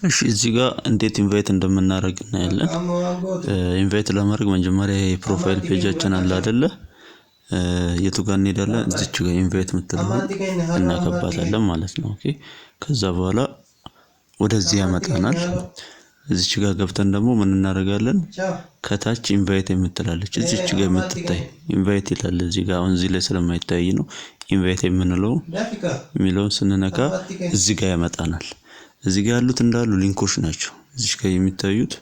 እሺ፣ እዚህ ጋር እንዴት invite እንደምናደርግ እናያለን። Invite ለማድረግ መጀመሪያ የ profile page ኣችን አለ አይደለ? የቱ ጋር እንሄዳለን? እዚች ጋር invite የምትለውን እናከባታለን ማለት ነው። Okay፣ ከዛ በኋላ ወደዚህ ያመጣናል። እዚች ጋር ገብተን ደግሞ ምን እናደርጋለን? ከታች invite የምትላለች እዚች ጋር የምትታይ invite ይላል። እዚህ ጋር አሁን እዚህ ላይ ስለማይታይ ነው። Invite የምንለው የሚለውን ስንነካ እዚህ ጋር ያመጣናል። እዚህ ጋር ያሉት እንዳሉ link ኦች ናቸው። እዚህ ጋር የሚታዩት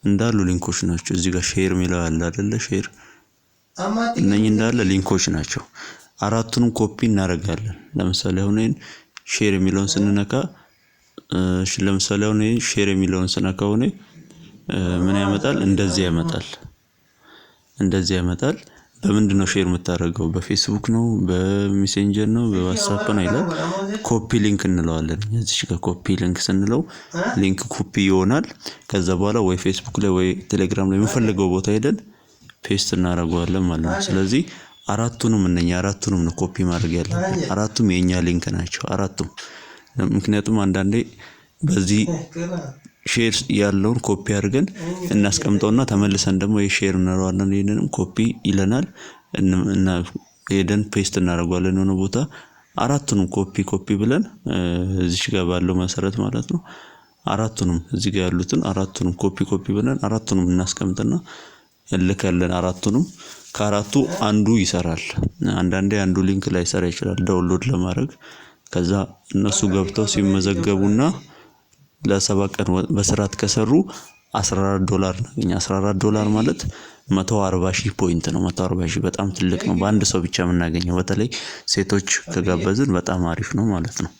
እንዳሉ link ኦች ናቸው። እዚህ ጋር share የሚለው አለ አይደለ? Share እነኚህ እንዳለ link ኦች ናቸው። አራቱንም ኮፒ እናደርጋለን። ለምሳሌ አሁን ይሄን share የሚለውን ስንነካ፣ እሺ፣ ለምሳሌ አሁን ይሄን share የሚለውን ስነካ አሁን ምን ያመጣል? እንደዚህ ያመጣል። እንደዚህ ያመጣል። በምንድን ነው share የምታደርገው? በፌስቡክ ነው፣ በ Messenger ነው፣ በ WhatsApp ነው ይላል። Copy link እንለዋለን። እዚች ጋር copy link ስንለው link copy ይሆናል። ከዛ በኋላ ወይ ፌስቡክ ላይ ወይ ቴሌግራም ላይ የምንፈልገው ቦታ ሄደን paste እናደርገዋለን ማለት ነው። ስለዚህ አራቱንም፣ እነኛ አራቱንም ነው ኮፒ ማድረግ ያለብን። አራቱም የኛ link ናቸው። አራቱም፣ ምክንያቱም አንዳንዴ በዚህ share ያለውን ኮፒ አድርገን እናስቀምጠውና ተመልሰን ደግሞ የ share እንለዋለን። ይህንንም ኮፒ ይለናል እና ሄደን paste እናደርገዋለን የሆነ ቦታ። አራቱንም copy copy ብለን እዚች ጋር ባለው መሰረት ማለት ነው። አራቱንም፣ እዚህ ጋር ያሉትን አራቱንም copy copy ብለን አራቱንም እናስቀምጥና እንልካለን። አራቱንም ከአራቱ አንዱ ይሰራል። አንዳንዴ አንዱ link ላይሰራ ይችላል download ለማድረግ። ከዛ እነሱ ገብተው ሲመዘገቡና ለ7 ቀን በስርዓት ከሰሩ 14 ዶላር እናገኝ። 14 ዶላር ማለት 140,000 point ነው። 140,000 በጣም ትልቅ ነው። በአንድ ሰው ብቻ የምናገኘው፣ በተለይ ሴቶች ከጋበዝን በጣም አሪፍ ነው ማለት ነው።